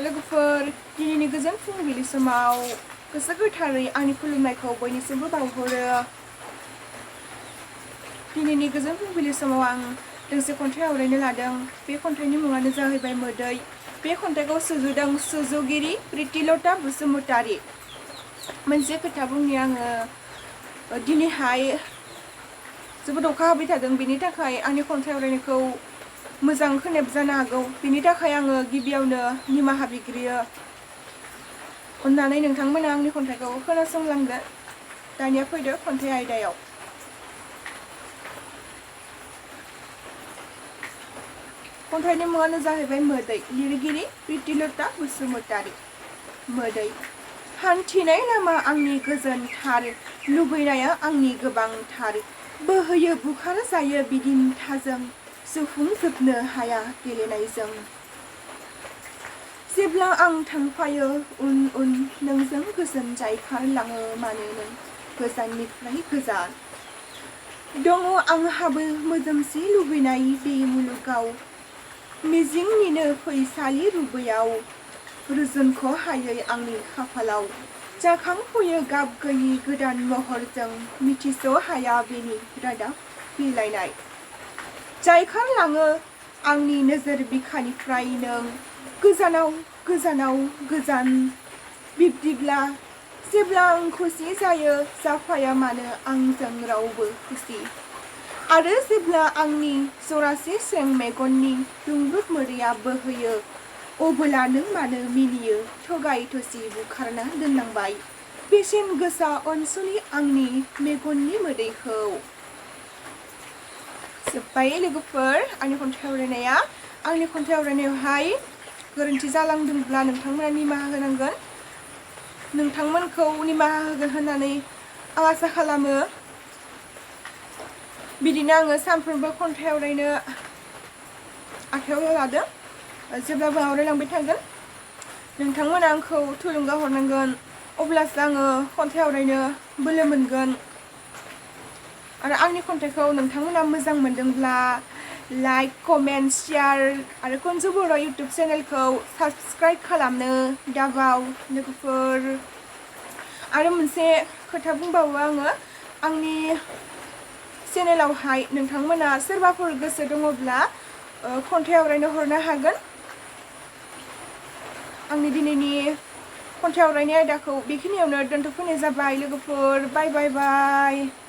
लोगोफोर दिनैनि गोजोन फुंबिलि समाव गोसो गोथारै आंनि खुलुमनायखौ बयनिसिमबो बावहरो। दिनैनि गोजोन फुंबिलि समाव आं दोंसे खन्थाइ आवरायनो लादों। बे खन्थाइनि मुङानो जाहैबाय मोदै। बे खन्थाइखौ सुजुदों सुजुगिरि प्रितिलता बसुमतारी। मोनसे खोथा बुंनि आङो दिनैहाय जोबोद अखा हाबाय थादों, बेनि थाखाय आंनि खन्थाइ आवरायनायखौ मोजां खोनायाबो जानो हागौ। बेनि थाखाय आङो गिबियावनो निमाहा बिग्रियो। अन्नानै नोंथांमोना आंनि खन्थाइखौ खोनासंलांदो। दानिया फैदो खन्थाइ आयदायाव। खन्थाइनि मुङानो जाहैबाय मोदै। लिरगिरि प्रितिलता बसुमतारी। मोदै। हान्थिनाय लामा आंनि गोजोनथार, लुबैनाया आंनि गोबांथार, बोहैयो बुखार जायो बिदिन्थाजों, सुफुंजोबनो हाया गेलेनायजों। जेब्ला आं थांफायो उन उन नोंजों गोजोन जायखारलाङो मानो नों गोजाननिफ्राय गोजान। दङ आंहाबो मोदोमसे लुबैनाय बे मुलुगाव, मिजिंनिनो फैसालि रुबैयाव, रुजुनख' हायै आंनि खाफालाव जाखांफैयो गाब गैयि गोदान महरजों, मिथिस' हाया बेनि रादाब बिलाइनाय। जायखारलाङो आंनि नोजोर बिखानिफ्राय नों, गोजानाव गोजानाव गोजान। बिब्दिब्ला जेब्ला आं खुसि जायो जाफाया मानो आंजों रावबो खुसि। आरो जेब्ला आंनि जरासे स्रें मेगननि दुंब्रुद मोदैया बोहैयो, अबोला नों मानो मिनियो थगाय थसि बुखारना दोनलांबाय बेसेन गोसा अनसुलि आंनि मेगननि मोदैखौ। जोब्बाय लोगोफोर आंनि खन्थाइ आवरायनाया। आंनि खन्थाइ आवरायनायावहाय गोरोन्थि जालांदोंब्ला नोंथांमोना निमाहा होनांगोन। नोंथांमोनखौ निमाहा होगोन होननानै आं आसा खालामो। बिदिनो आङो सानफ्रोमबो खन्थाइ आवरायनो आखायाव लादों। जेब्लाबो आवरायलांबाय थागोन। नोंथांमोना आंखौ थुलुंगा हरनांगोन, अब्लासो आङो खन्थाइ आवरायनो बोलो मोनगोन। आरो आंनि खन्थाइखौ नोंथांमोना मोजां मोनदोंब्ला लाइक, कमेन्ट, शेयार आरो Mwdwy इउटुब चेनेलखौ साबस्क्राइब खालामनो दाबाव लोगोफोर। आरो मोनसे खोथा बुंबावो आङो, आंनि चेनेलावहाय नोंथांमोना सोरबाफोर गोसो दङब्ला खन्थाइ आवरायनो हरनो हागोन। आंनि दिनैनि खन्थाइ आवरायनाय आयदाखौ बेखिनियावनो दोनथ'फैनाय जाबाय लोगोफोर। बाय बाय बाय।